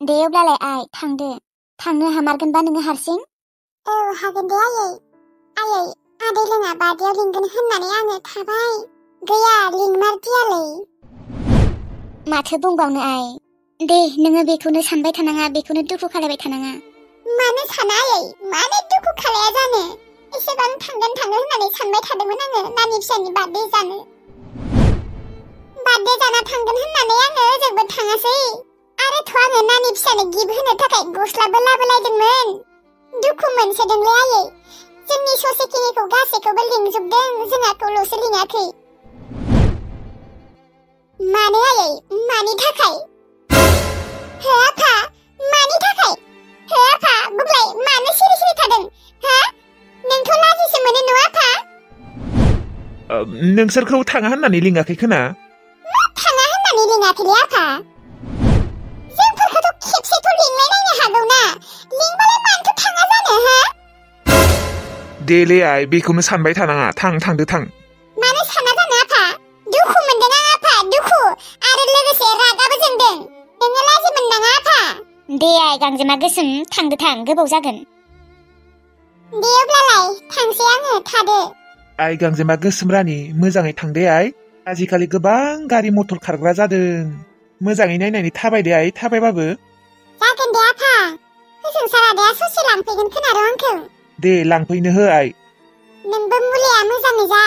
दे अब्लालाय आइ थांनो हामारगोनबा नोङो हारसिं? औ हागोन दे आयै आदै लोङा बार्डेआव लिंगोन होननानै आङो थाबाय गैया लिंमारदियालै। माथो बुंबावनो आइ, दे नोङो बेखौनो सानबाय थानाङा, बेखौनो दुखु खालायबाय थानाङा। मानो साना आयै, मानो दुखु खालाया जानो? एसेबां थांगोन होननानै सानबाय थादोंमोन आङो नानि फिसानि बार्डे जानो। बार्डे जाना थांगोन होननानै आङो ओजोंबो थाङासै। आरोथ' आङो नानि फिसानो गिफ्ट होनो थाखाय गस्लाबो लाबोलायदोंमोन। दुखु मोनसोदोंलै आयै, जोंनि ससेखिनिखौ गासैखौबो लिंजोबदों, जोंहाखौल'सो लिङाखै। मानो आयै, मानि थाखाय? हो आफा, मानि थाखाय? हो आफा, बुंलाय मानो सिरि थादों? हा? नोंथ' लाजिसो मोनो न' आफा? नोंसोरखौ थाङा होननानै लिङाखै खोना? मा थाङा होननानै लिङाखैलै आफा? जोंफोरखौथ' खेबसेथ' लिंलायनायनो हागौना, लिंबालाय मानोथो थाङा जानो हा? देले आइ, बेखौनो सानबाय थानाङा, थांदो थां। मानो साना जानो आफा? दुखु मोनदों आं आफा, दुखु, आरो लोगोसे रागाबो जोंदों। नोङो लाजि मोननाङा आफा। दे आइ गांजेमा गोसोम, थांदो थां, गोबाव जागोन। दे अब्लालाय थांसै आङो, थादो। आइ गांजेमा गोसोम रानि, मोजाङै थांदे आइ। आजिखालि गोबां गारि मटर खारग्रा जादों। मोजाङै नायनानै थाबायदे आइ, थाबायबाबो। जागोन दे आफा। होजों सारादाया ससे लांफैगोन खोनादों आंखौ। दे लांफैनो हो आइ। नोंबो मुलिया मोजाङै जा,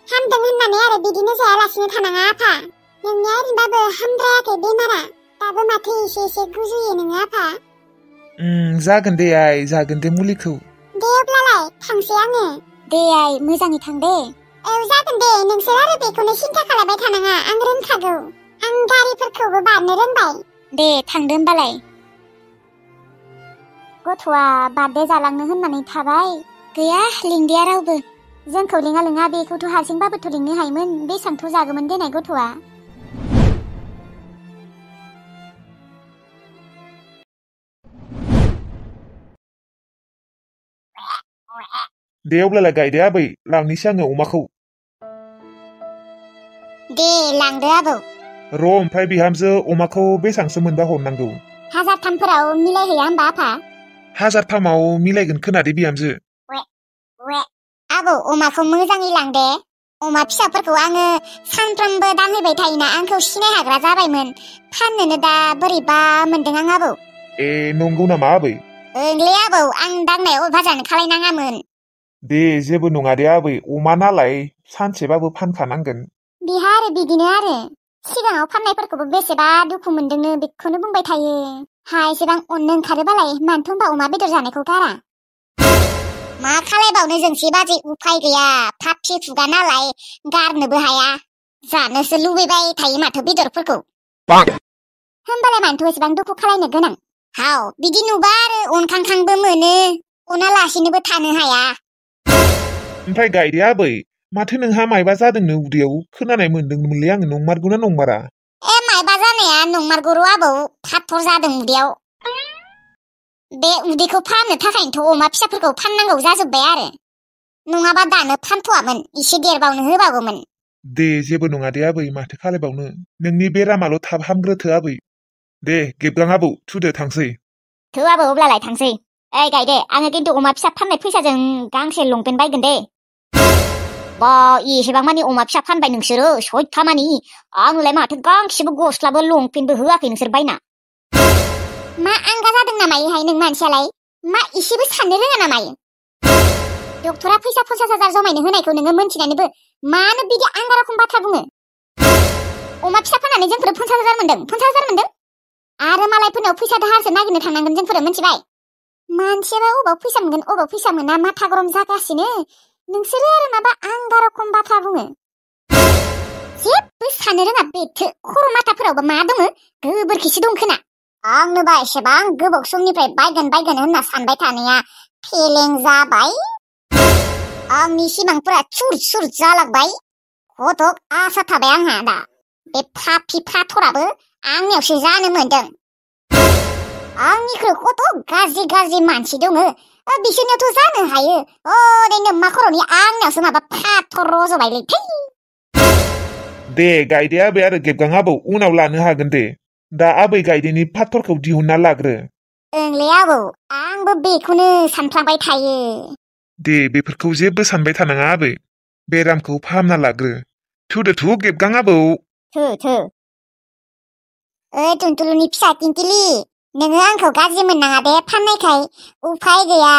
हामदों होननानै आरो बिदिनो जायालासिनो थानाङा आफा। नोंनिया ओरैबाबो हामद्रायाखै बेमारा, दाबो माथो एसे गुजुयो नोङो आफा। जागोन दे आइ, जागोन दे मुलिखौ। दे अब्लालाय थांसै आङो। दे आइ, मोजाङै थां दे। औ जागोन दे, नोंसोर आरो बेखौनो सिन्था खालामबाय थानाङा, आं रोंखागौ। आं गारिफोरखौबो बारनो रोंबाय। दे थांदो होमबालाय। गथ'आ बार्डे जालांनो होननानै थाबाय, गैया लिंदिया रावबो। जोंखौ लिङा बेखौथ' हारसिंबाबोथ' लिंनो हायोमोन, बेसांथ' जागौमोन देनाय गथ'आ। दे अब्लालाय गायदे आबै, लांनोसै आङो अमाखौ। दे लांदो आबौ। र' ओमफ्राय बिहामजो, अमाखौ बेसांसो मोनबा हरनांगौ? 1003फोराव मिलायहैया होमबा आफा? 1003आव मिलायगोन खोनादे बिहामजो। आबौ अमाखौ मोजाङै लांदे। अमा फिसाफोरखौ आङो सानफ्रोमबो दानहैबाय थायोना, आंखौ सिनाय हाग्रा जाबायमोन। फाननोनो दा बोरैबा मोनदों आं आबौ। नंगौ नामा आबै? ओंलै आबौ, आं दांनायाव अभाजानो खालायनाङामोन। दे जेबो नङा दे आबै, अमा नालाय सानसेबाबो फानखानांगोन। बिहा आरो बिदिनो आरो सिगाङाव फाननायफोरखौबो बेसेबा दुखु मोनदोंनो, बेखौनो बुंबाय थायो। एसेबां अननो ओंखारोबालाय मानोथ' होनबा अमा बेदर जानायखौ गारा? मा खालायबावनो जोंसि बाजै, उफाय गैया। फाफि खुगा नालाय गारनोबो हाया, जानोसो लुबैबाय थायो माथो बेदरफोरखौ। होमबालाय मानोथ' एसेबां दुखु खालायनो गोनां? हाव बिदि नुबा आरो अनखांखांबो मोनो, अनालासिनोबो थानो हाया। ओमफ्राय गायदे आबै, माथो नोंहा मायबा जादोंनो उदैयाव, खोनानाय मोनदोंमोनलै आङो, नंमारगौना नंमारा? मायबा जानाया नंमारगौ आबौ, फाथर जादों उदैयाव। बे उदैखौ फाहामनो थाखायनोथ' अमा फिसाफोरखौ फाननांगौ जाजोब्बाय आरो, नङाबा दानो फानथ'वामोन, एसे देरबावनो होबावोमोन। दे जेबो नङा दे आबै, माथो खालायबावनो, नोंनि बेरामाल' थाब हामग्रोथो आबै। दे गेबगां आबौ, थुदो थांसै। थौ आबौ अब्लालाय थांसै। गायदे, आङो खिन्थु अमा फिसा फाननाय फैसाजों गांसे लंपेन्ट बायगोन दे। बा एसेबां मानि अमा फिसा फानबाय नोंसोरो, सयथा मानि, आंलाय माथो गांसेबो गस्लाबो लंपेन्टबो होआखै नोंसोर बायना। मा आंगा जादों नामा इहाय नों मानसियालाय? मा इसेबो साननो रोङा नामायो? डक्टरा फैसा 50,000 जमायनो होनायखौ नोङो मोनथिनानैबो मानो बिदि आंगा रखम बाथ्रा बुङो? अमा फिसा फाननानै जोंफोर 50,000 मोनदों, 50,000 मोनदों। आरो मालायफोरनाव फैसा दाहारसो नागिरनो थांनांगोन जोंफोर, मिथिबाय? मानसियाबा अबाव फैसा मोनगोन अबाव फैसा मोना माथा गरम जागासिनो, नोंसोरो आरो माबा आंगा रखम बाथ्रा बुङो। जेबो साननो रोङा बेथो, खर' माथाफोरावबो मा दङ? गोबोरखिसो दं खोना। आंनोबा एसेबां गोबाव समनिफ्राय बायगोन होनना सानबाय थानाया फेलें जाबाय। आंनि सिमांफोरा सुर जालांबाय। हथक आसा थाबाय आंहा दा, बे फाफि फाथराबो आंनियावसो जानो मोनदों। आंनिख्रुइ कत गाज्रि मानसि दङ, बिसोरनियावथ' जानो हायो। ओरैनो मा खर'नि आंनियावसो माबा फाथर रज'बायलै। दे गायदे आबै आरो गेबगां आबौ, उनाव लानो हागोन दे। दा आबै गायदेनि फाथरखौ दिहुनना लाग्रो। ओंलै आबौ आंबो बेखौनो सानफ्लांबाय थायो। दे बेफोरखौ जेबो सानबाय थानाङा आबै बेरामखौ फाहामना लाग्रो। थुदो थु गेबगां आबौ। थो टुनटुलुनि फिसा टिंकिलि नोङो आंखौ गाज्रि मोननाङा दे फाननायखाय उफाय गैया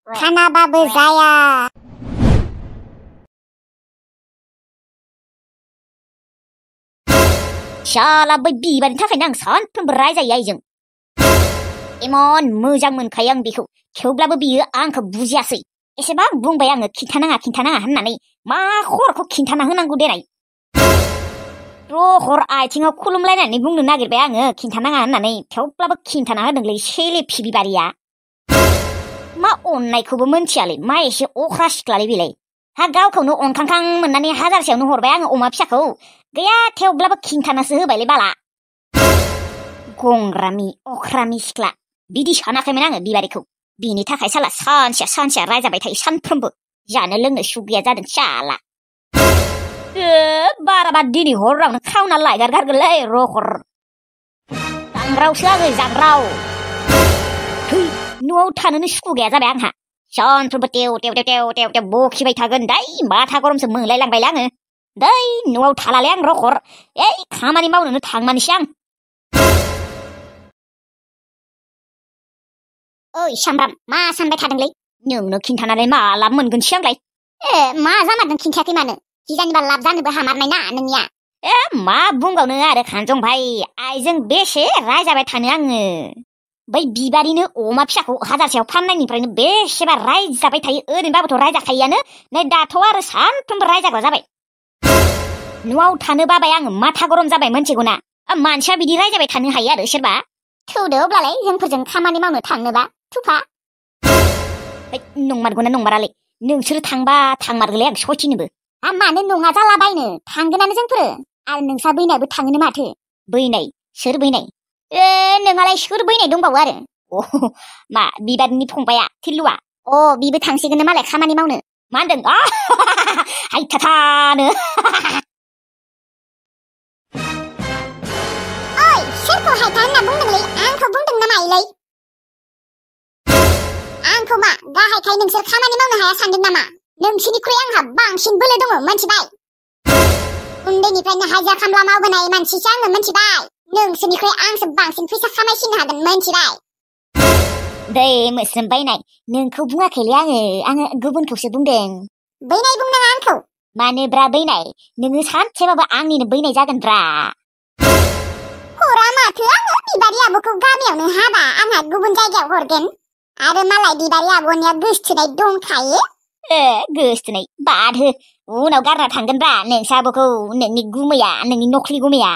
फानाबाबो जाया। शाला बै बिबारनि थाखायनो आं सानफ्रोमबो रायजायो आइजों। इमान मोजां मोनखायो आं बेखौ थेवब्लाबो बियो आंखौ बुजियासै। एसेबां बुंबाय आङो खिन्थानाङा होननानै मा खर'खौ खिन्थाना होनांगौ देनाय। हर आथिङाव खुलुमलायनानै बुंनो नागिरबाय आङो खिन्थानाङा होननानै थेवब्लाबो खिन्थाना होदोंलै सेलेफि बिबारिया। मा अननायखौबो मोनथियालै मा एसे अख्रा सिख्लालै बेलाय। हा गावखौनो अनखांखां मोननानै हाजारसेयावनो हरबाय आङो अमा फिसाखौ गैया थेवब्लाबो खिन्थानासो होबायलै बाला। गंग्रामि अख्रामि सिख्ला बिदि सानाखैमोन आङो बिबारिखौ। बिनि थाखाय साला सानसेया रायजाबाय थायो सानफ्रोमबो जानो लोंनो सुख गैया जादों शाला। बाराबा दिनै हरावनो खावना लायगारगारगोनलै रखर। जांग्रावसो आङो जांग्राव। न'आव थानोनो सुखु गैया जाबाय आंहा। सानफ्रोमबो टेव बखिबाय थागोन दै माथा गरमसो मोनलायलांबायलै आङो। दै न'आव थालालै आं रखर खामानि मावनोनो थांमानोसै आं। ओइ सामब्राम मा सानबाय थादोंलै? नोंनो खिन्थानानै मा लाब मोनगोनसै आंलाय? मा जामारदों खिन्थायाखै मानो? जिजानिबा लाब जानोबो हामारनाय ना नोंनिया। मा बुंबावनो आरो खानजं भाइ आइजों बेसे रायजाबाय थानो आङो। बै बिबारिनो अमा फिसाखौ हाजारसेयाव फाननायनिफ्रायनो बेसेबा रायजाबाय थायो। ओरैनोबाबोथ' रायजाखायोआनो नै दाथ' आरो सानफ्रोमबो रायजाग्रा जाबाय। न'आव थानो बाबाय आङो माथा गरम जाबाय मोनथिगौना। मानसिया बिदि रायजाबाय थानो हायो आरो सोरबा? थौदो अब्लालाय जोंफोरजों खामानि मावनो थांनोबा थुफा। नंमारगौना नंमारालै नोंसोरो थांबा थांमारगोलै आं सयथिनोबो। मानो नङा जालाबायनो थांगोनानो जोंफोरो। आरो नोंसा बैनायबो थाङोनो माथो। बैनाय सोर बैनाय? नोंहालाय सोर बैनाय दंबावो आरो? मा बिबारिनि फंबाया थिलुआ? बिबो थांसिगोन मालाय खामानि मावनो। मा होनदों? हायथाथानो। ओइ सोरखौ हायथा होनना बुंदोंलै? आंखौ बुंदों ना मायोलै? आंखौ मा गाहायखाय नोंसोर खामानि मावनो हाया सानदों नामा? नोंसिनिख्रुइ आंहा बांसिन बोलो दङ मोनथिबाय? उन्दैनिफ्रायनो हाजिरा खामला मावबोनाय मानसिसो आङो मोनथिबाय। नोंसोरनिख्रुइ आंसो बांसिन फैसा खामायसिननो हागोन मोनथिबाय? दै मोस्रोम बायनाय नोंखौ बुङाखैलै आङो गुबुनखौसो बुंदों। बैनाय बुंनाङा आंखौ। मानोब्रा बैनाय नोङो सानसेबाबो आंनिनो बैनाय जागोनब्रा। हरा माथो आङो बिबारि आब'खौ गामियावनो हाबा आंहा गुबुन जायगायाव हरगोन। आरो मालाय बिबारि आब'निया गोसथोनाय दंखायो। गोसथोनाय बाद हो उनाव गारना थांगोनब्रा नोंसा आब'खौ नोंनि गुमैया नोंनि नख्लि गुमैया।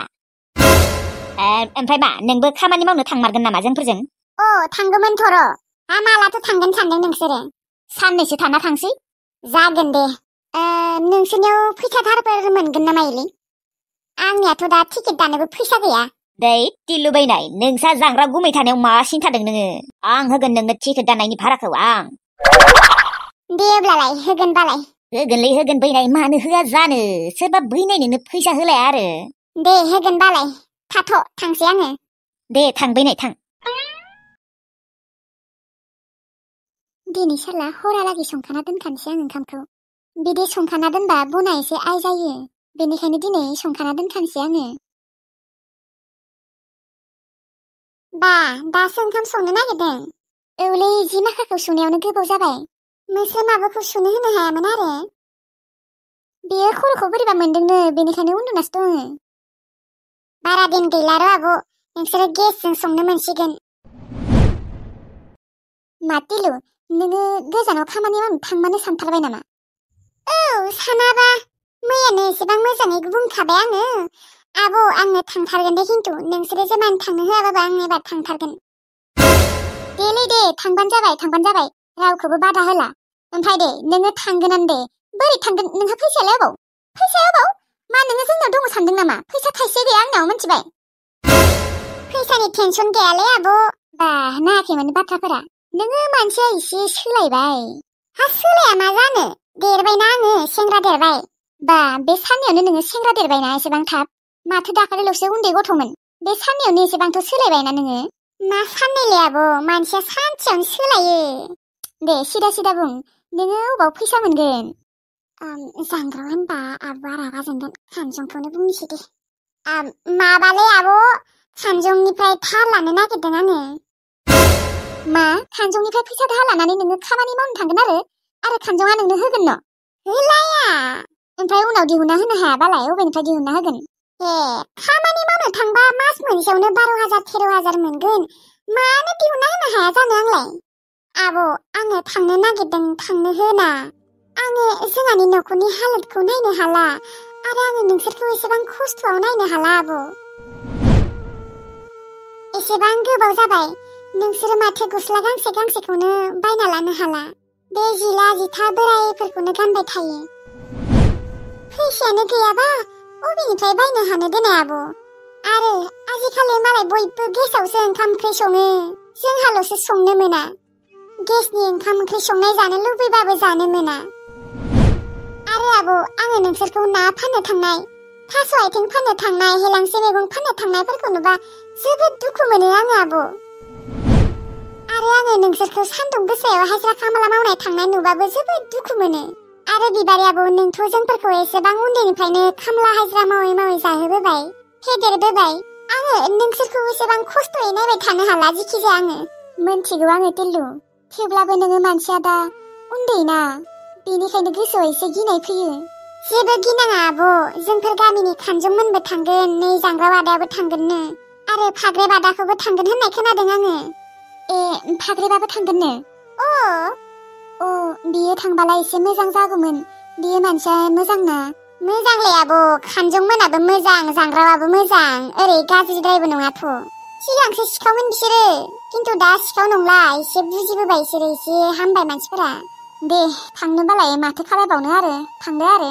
ओमफ्राय मा नोंबो खामानि मावनो थांमारगोन नामा जोंफोरजों? थांगौमोनथ' र'। मालाथो थांगोन सानदों नोंसोरो? साननैसो थाना थांसै। जागोन दे। नोंसोरनियाव फैसा धारफोर मोनगोन ना माइलै? आंनियाथ' दा टिकेट दानोबो फैसा गैया। दै टिलु बायनाय नोंसा जांग्रा गुमै थानायाव मा सिन्थादों नोङो? आं होगोन नोंनो टिकेट दाननायनि भाराखौ आं। दे अब्लालाय होगोन बालाय। होगोनलै होगोन बैनाय मानो होआ जानो सोरबा बैनायनोनो फैसा होलाया आरो। दे होगोन बालाय थाथ' थांसै आङो। दे थां बैनाय थां। दिनै साला हरालागै संखाना दोनखानोसै आं ओंखामखौ। बिदि संखाना दोनबा बना एसे आइ जायो। बेनिखायनो दिनै संखाना दोनखानोसै आङो। दासो ओंखाम संनो नागिरदों। औलै जि माखाखौ सुनायावनो गोबाव जाबाय। मोस्रोम आब'खौ सुनो होनो हायामोन आरो। बेयो खर'खौ बोरैबा मोनदोंनो बेनिखायनो उन्दुनासो दङ। बारा दिन गैला र' आब' नोंसोरो गेसजों संनो मोनसिगोन। मा टिलु नोङो गोजानाव खामानि मावनो थांमानो सानथारबाय नामा? सानाबा मैयानो एसेबां मोजाङै बुंखाबाय आङो। आब' आङो थांथारगोन दे खिन्थु नोंसोरो जेमान थांनो होआबाबो आं एबार थांथारगोन। देलै दे थांबानो जाबाय रावखौबो बादा होला। ओमफ्राय दे नोङो थांगोनानो दे बोरै थांगोन नोंहा फैसायालाय अबाव? फैसाया अबाव? मा नोङो जोंनाव दङ सानदों नामा? फैसा थाइसे गैया आंनाव मोनथिबाय? फैसानि टेनसन गैयालै आब'। नायाखैमोन बाथ्राफोरा। नोङो मानसिया एसे सोलायबाय। सोलाया मा जानो देरबायना आङो सेंग्रा देरबाय। बे साननैयावनो नोङो सेंग्रा देरबायना एसेबां थाब? माथो दाखालिल'सो उन्दै गथ'मोन। बे साननैयावनो एसेबांथ' सोलायबायना नोङो? मा साननैलै आब' मानसिया सानसेयावनो सोलायो। दे सिदा बुं नोङो अबाव फैसा मोनगोन? जांग्राव होनबा आब'आ रागा जोंगोन खानजंखौनो बुंनोसै दे। माबालै आब' खानजंनिफ्राय थार लानो नागिरदों आङो। मा खानजंनिफ्राय फैसा दाहार लानानै नोङो खामानि मावनो थांगोन आरो खानजङा नोंनो होगोन न'? होलाया। ओमफ्राय उनाव दिहुनना होनो हायाबालाय अबेनिफ्राय दिहुनना होगोन? खामानि मावनो थांबा मास मोनसेयावनो 12,000 13,000 मोनगोन। मानो दिहुनना होनो हाया जानो आंलाय? आब' आङो थांनो नागिरदों थांनो होना। आङो जोंहानि न'खरनि हालोदखौ नायनो हाला आरो आङो नोंसोरखौ एसेबां खस्थ'आव नायनो हाला आब'। एसेबां गोबाव जाबाय नोंसोरो माथो गस्ला गांसेखौनो बायना लानो हाला। बे जिला जिथा बोरायफोरखौनो गानबाय थायो। फैसायानो गैयाबा अबेनिफ्राय बायनो हानो देनाय आब'? आरो आजिखालि मालाय बयबो गेसावसो ओंखाम ओंख्रि सङो। जोंहाल'सो संनो मोना। गेसनि ओंखाम ओंख्रि संनाय जानो लुबैबाबो जानो मोना। आरो आब' आङो नोंसोरखौ ना फाननो थांनाय, थास' आथिं फाननो थांनाय, हेलांसि मैगं फाननो थांनायफोरखौ नुबा जोबोद दुखु मोनो आङो आब'। आरो आङो नोंसोरखौ सान्दुं गोसायाव हाजिरा खामला मावनाय थांनाय नुबाबो जोबोद दुखु मोनो। आरो बिबारि आब' नोंथ' जोंफोरखौ एसेबां उन्दैनिफ्रायनो खामला हाजिरा मावै जाहोबोबाय, फेदेरबोबाय। आङो नोंसोरखौ एसेबां खस्थ'यै नायबाय थानो हाला जिखिजाया आङो। मोनथिगौ आङो टिल्लु, थेवब्लाबो नोङो मानसिया दा उन्दैना, बेनिखायनो गोसोआव एसे गिनाय फैयो। जेबो गिनाङा आब', जोंफोर गामिनि खानजंमोनबो थांगोन, नै जांग्रा बादायाबो थांगोननो, आरो फाग्रे बादाखौबो थांगोन होननाय खोनादों आङो। फाग्रेबाबो थांगोननो? बियो थांबालाय एसे मोजां जागौमोन। बियो मानसिया मोजांना? मोजांलै आब', खानजंमोनाबो मोजां, जांग्राबाबो मोजां, ओरै गाज्रिद्रायबो नङाथ'। सिगांसो सिखावमोन बिसोरो, खिन्थु दा सिखाव नंला, एसे बुजिबोबाय बिसोरो, एसे हामबाय मानसिफोरा। दे थांनोबालाय माथो खालायबावनो आरो, थांदो आरो।